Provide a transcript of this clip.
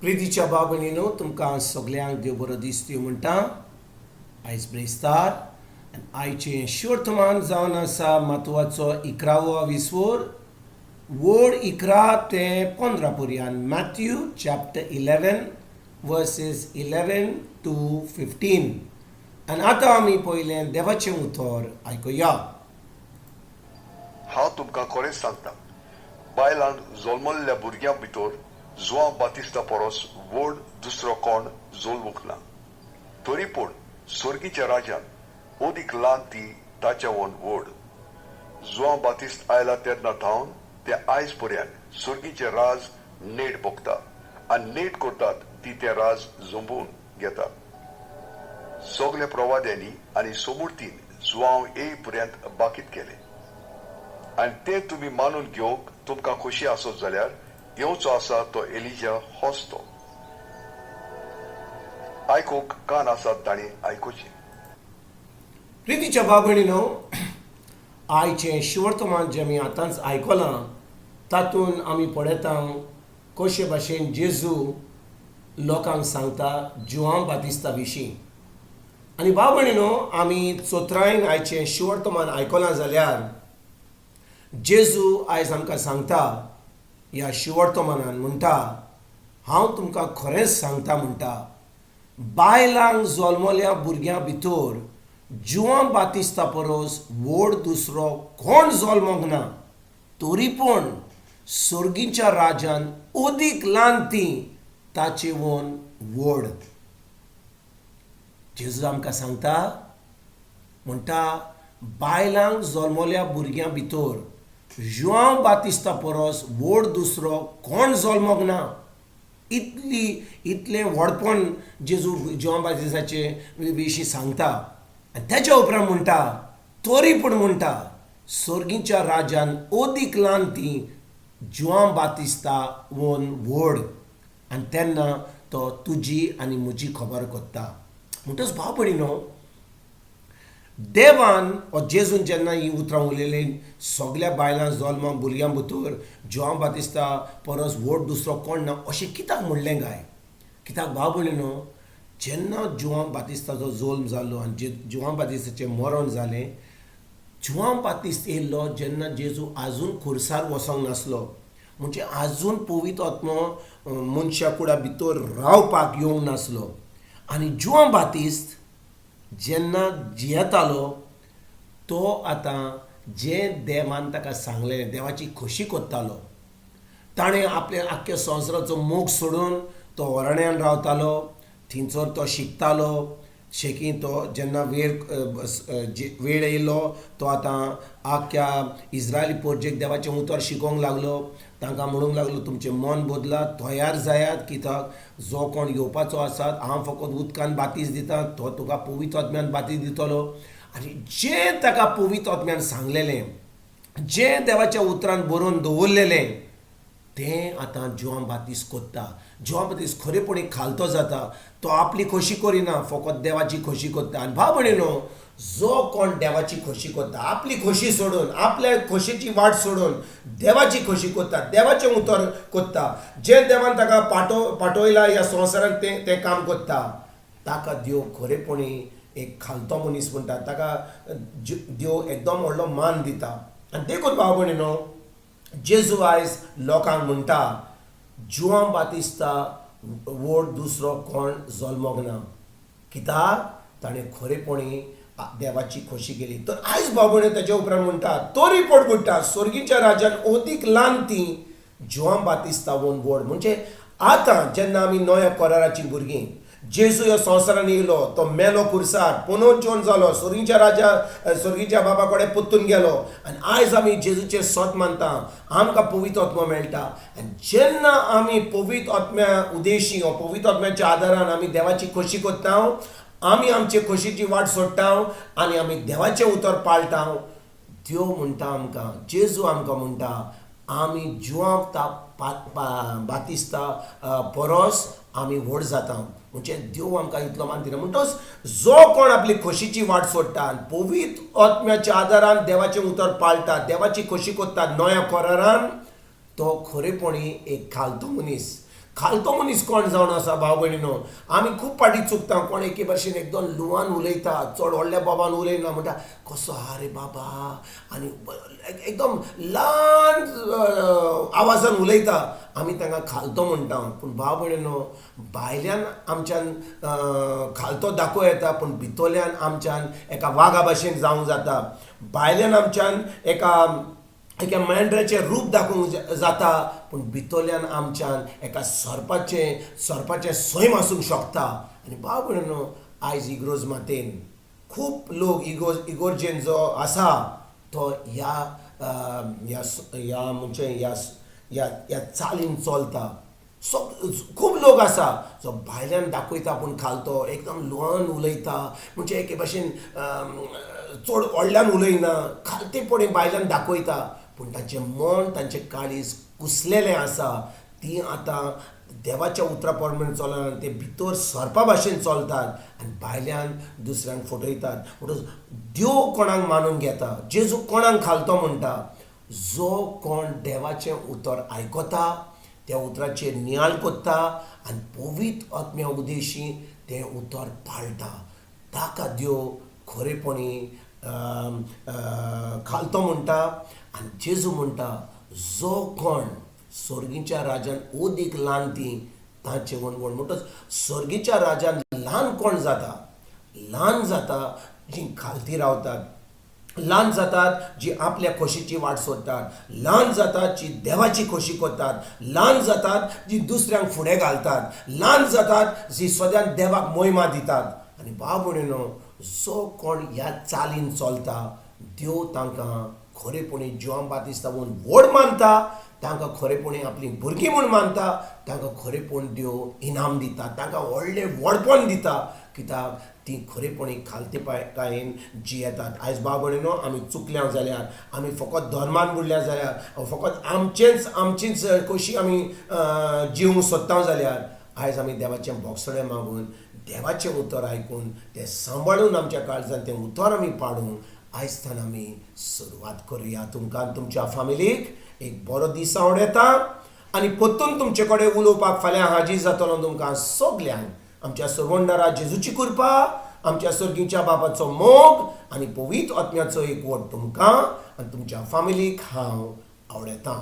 प्रितीच्या भाव भयणीनो, तुमकां सगल्यांक देव बरो दीस दिवं म्हणटा. आयज ब्रेस्तार आनी आयचें शिवर्तमान जावन आसा मातवाचो 11वो विस्वोर, वड 11 ते 15 पर्यंत, Matthew chapter 11 verses 11 to 15. आनी आतां आमी पयलें देवाचें उतर आयकुया. हांव तुमकां खरेंच सांगता, बायलांक जल्मल्ल्या भुरग्यां भितर जुआंव बातिस्ता परस व्हड दुसरो कोण जल्मूंक ना. तरी पूण सर्गीच्या राज्यांत अदीक ल्हान ती ताच्यावन व्हड. जुआंव बातिस्त आयला तेन्ना थावन ते आयज पर्यंत सर्गीचें राज नेट भोगता आनी नेट करतात ती तें राज जंबून घेता. सगल्या प्रवाद्यांनी आनी सोमुर्तीन जुआंव येय पर्यंत बाकीत केलें आनी तें तुमी मानून घेवंक तुमकां खोशी आसत जाल्यार, येवचो आसा तो एलिजा होच तो. आयकूंक कान आसात तांणी आयकुचें. प्रितीच्या भाव भयणीनो, आयचें शिवर्तमान जें आमी आतांच आयकलां, तातूंत आमी पळयता कशे भाशेन जेजू लोकांक सांगता जुआंव बातिस्ता विशीं. आनी भाव भयणीनो, आमी चोत्रायन आयचें शिवर्तमान आयकलां जाल्यार, जेजू आयज आमकां सांगता ह्या शिवर्तमानान, म्हणटा, हांव तुमकां खरेंच सांगता म्हणटा, बायलांक जल्मल्या भुरग्यां भितर जुआंव बातिस्ता परस व्हड दुसरो कोण जल्मोंक ना. तरी पूण सर्गीच्या राजान अदीक ल्हान ती ताचे वन व्हड. जेजू आमकां सांगता, म्हणटा, बायलांक जल्मल्या भुरग्यां भितर जुआंव बातिस्ता परस व्हड दुसरो कोण जल्मोंक ना. इतलें व्हडपण जेजू जुआंव बातिस्ताचे विशीं सांगता. आनी तेच्या उपरांत म्हणटा, तरी पूण म्हणटा, सर्गीच्या राजान अदीक ल्हान ती जुआंव बातिस्ता वन व्हड. आनी तेन्ना तो तुजी आनी म्हजी खबर कोत्ता. म्हणटच भाव भयणीनो, देवान ओ जेजून जेन्ना ही उतरां उलयलीं, सगल्या बायलां जल्मा भुरग्यां भितर जुआंव बातिस्ता परस व्हड दुसरो कोण ना, अशें कित्याक म्हणलें काय? कित्याक भाव भयणीनो, जेन्ना जुआंव बातिस्ताचो जल्म जालो आनी जुआंव बातिस्ताचें मरण जालें, जुआंव बातिस्त येयल्लो जेन्ना जेजू आजून खुर्सार वचोंक नासलो, म्हणजे आजून पवित्र आत्मो मनशा कुडा भितर रावपाक येवंक नासलो. आनी जुआंव बातिस्त जेन्ना जियेतालो, तो आतां जें देवान ताका सांगलें, देवाची खोशी कोत्तालो. ताणें आपल्या आख्ख्या संवसाराचो मोग सोडून तो अरण्यान रावतालो. थंयसर तो शिकतालो. शेकी तो जेन्ना वेळ येयलो, तो आतां आख्ख्या इस्रायली पोरजेक देवाचें उतर शिकोवंक लागलो. तांकां म्हणूंक लागलो, तुमचें मन बदलात, तयार जायात, कित्याक जो कोण येवपाचो आसा, हांव फकत उदकान बातीस दिता, तो तुका पवित्र आत्म्यान बातीस दितलो. आनी जें ताका पवित्र आत्म्यान सांगलेलें, जें देवाच्या उतरान बरोवन दवरलेलें, तें आतां जुआंव बातीस कोत्ता. जुआंव बातीस खरेपणी खालतो जाता. तो आपली खोशी करिना, फकत देवाची खोशी कोत्ता. आनी भाव भयणीनो, जो कोण देवाची खोशी कोत्ता, आपली खोशी सोडून, आपल्या खोशेची वाट सोडून देवाची खोशी कोत्ता, देवाचें उतर कोत्ता, जें देवान ताका पाठयला ह्या संवसारांत, तें तें काम कोत्ता, ताका देव खरेपणी एक खालतो मनीस म्हणटा. ताका देव एकदम व्हडलो मान दिता. आनी देखून भाव भयणीनो, जेजू आयज लोकांक म्हणटा, जुआंव बातिस्ता व्हड दुसरो कोण जल्मोंक ना, कित्याक ताणें खरेपणी देवाची खोशी केली. तर आयज भाव भयणी, तेच्या उपरांत म्हणटा, तरी पोट म्हणटा, सर्गीच्या राजान अदीक ल्हान ती जुआंव बातिस्ता वन व्हड. म्हणजे आतां जेन्ना आमी नव्या कराराचीं भुरगीं, जेजू ह्या संवसारान येयलो, तो मेलो खुर्सार, पुनर्जीवन जालो, सर्गीच्या राजा सर्गीच्या बाबा कडेन परतून गेलो आनी आयज आमी जेजूचें सत मानता. आमकां पवित्र आत्मो मेळटा. आनी जेन्ना आमी पवित्र आत्म्या उदेशी वा पवित्र आत्म्याच्या आदारान आमी देवाची खोशी करता, आमी आमचे खोशीची वाट सोडटा आनी आमी देवाचें उतर पाळटा, देव म्हणटा आमकां, जेजू आमकां म्हणटा, आमी जुआंव बातिस्ता परस आमी व्हड जाता. म्हणजे देव आमकां इतलो मान दिना. म्हणटच जो कोण आपली खोशीची वाट सोडटा आनी पवित्र आत्म्याच्या आदारान देवाचें उतर पाळटा, देवाची खोशी करता नव्या करारान, तो खरेपणी एक खालतो मनीस. खालतो मनीस कोण जावन आसा? भाव भयणीनो, आमी खूब फाटी चुकता. कोण एके भाशेन एकदम लुवान उलयता, चड व्हडल्या बाबान उलयना, म्हणटा कसो आहा रे बाबा, आनी एकदम ल्हान आवाजान उलयता, आमी तांकां खालतो म्हणटा. पूण भाव भयणीनो, भायल्यान आमच्यान खालतो दाखोवं येता, पूण भितरल्यान आमच्यान एका वागा भाशेन जावंक जाता. भायल्यान आमच्यान एका एका मेंढराचें रूप दाखोवंक जाता, पूण भितरल्यान आमच्यान एका सरपाचें सैम आसूंक शकता. आनी भाव भयणीनो, आयज इगरोज मातेन खूब लोक इगोर्जेन जो आसा तो ह्या ह्या ह्या म्हणजे ह्या ह्या ह्या चालीन चलता. खूब लोक आसा जो भायल्यान दाखयता पूण खालतो, एकदम ल्हान उलयता, म्हणजे एके भाशेन चड व्हडल्यान उलयना, खालतेपणी भायल्यान दाखयता, पूण तांचें मन, तांचें काळीज कुसलेलें आसा. ती आतां देवाच्या उतरा प्रमाणे चलना, ते भितर सरपा भाशेन चलतात आनी भायल्यान दुसऱ्यांक फटयतात. म्हणटकच देव कोणाक मानून घेता? जेजू कोणाक खालतो म्हणटा? जो कोण देवाचें उतर आयकता, त्या उतराचेर नियाळ करता आनी पवित्र आत्म्या उदेशी तें उतर पाळटा, ताका देव खरेपणी खालतो म्हणटा. आनी जेजू म्हणटा, जो कोण सर्गीच्या राजान ओदीक ल्हान ती तांचे वणवण. म्हणटच सर्गीच्या राजान ल्हान कोण जाता? ल्हान जाता जीं खालती रावतात, ल्हान जातात जी आपल्या खोशीची वाट सोदतात, ल्हान जातात जी देवाची खोशी करतात, ल्हान जातात जी दुसऱ्यांक फुडें घालतात, ल्हान जातात जी सदांच देवाक मोहिमा दितात. आनी भाव भयणीनो, जो कोण ह्या चालीन चलता, देव तांकां खरेपणी जुआंव बातिस्ता म्हूण व्हड मानता, तांकां खरेपणी आपलीं भुरगीं म्हूण मानता, तांकां खरेपण देव इनाम दिता, तांकां व्हडलें व्हडपण दिता, कित्याक ती खरेपणी खालतेकायेन जियेतात. आयज भाव भयणीनो, आमी चुकल्या जाल्यार, आमी फकत धर्मान बुडल्या जाल्यार, फकत आमचेंच आमचीच कशी आमी जिवंक सोदता जाल्यार, आयज आमी देवाचें बोगसणें मागून, देवाचें उतर आयकून, तें सांबाळून आमच्या काळजान तें उतर आमी पाडून आयज तान आमी सुरवात करुया. तुमकां तुमच्या फामिलीक एक बरो दीस आवडटा आनी परतून तुमचे कडेन उलोवपाक फाल्यां हाजीर जातलो. तुमकां सगल्यांक आमच्या सरवंडरा जेजूची कृपा, आमच्या सर्गीच्या बाबाचो मोग आनी पवित्र आत्म्याचो एकवट तुमकां आनी तुमच्या फामिलीक हांव आवडटा.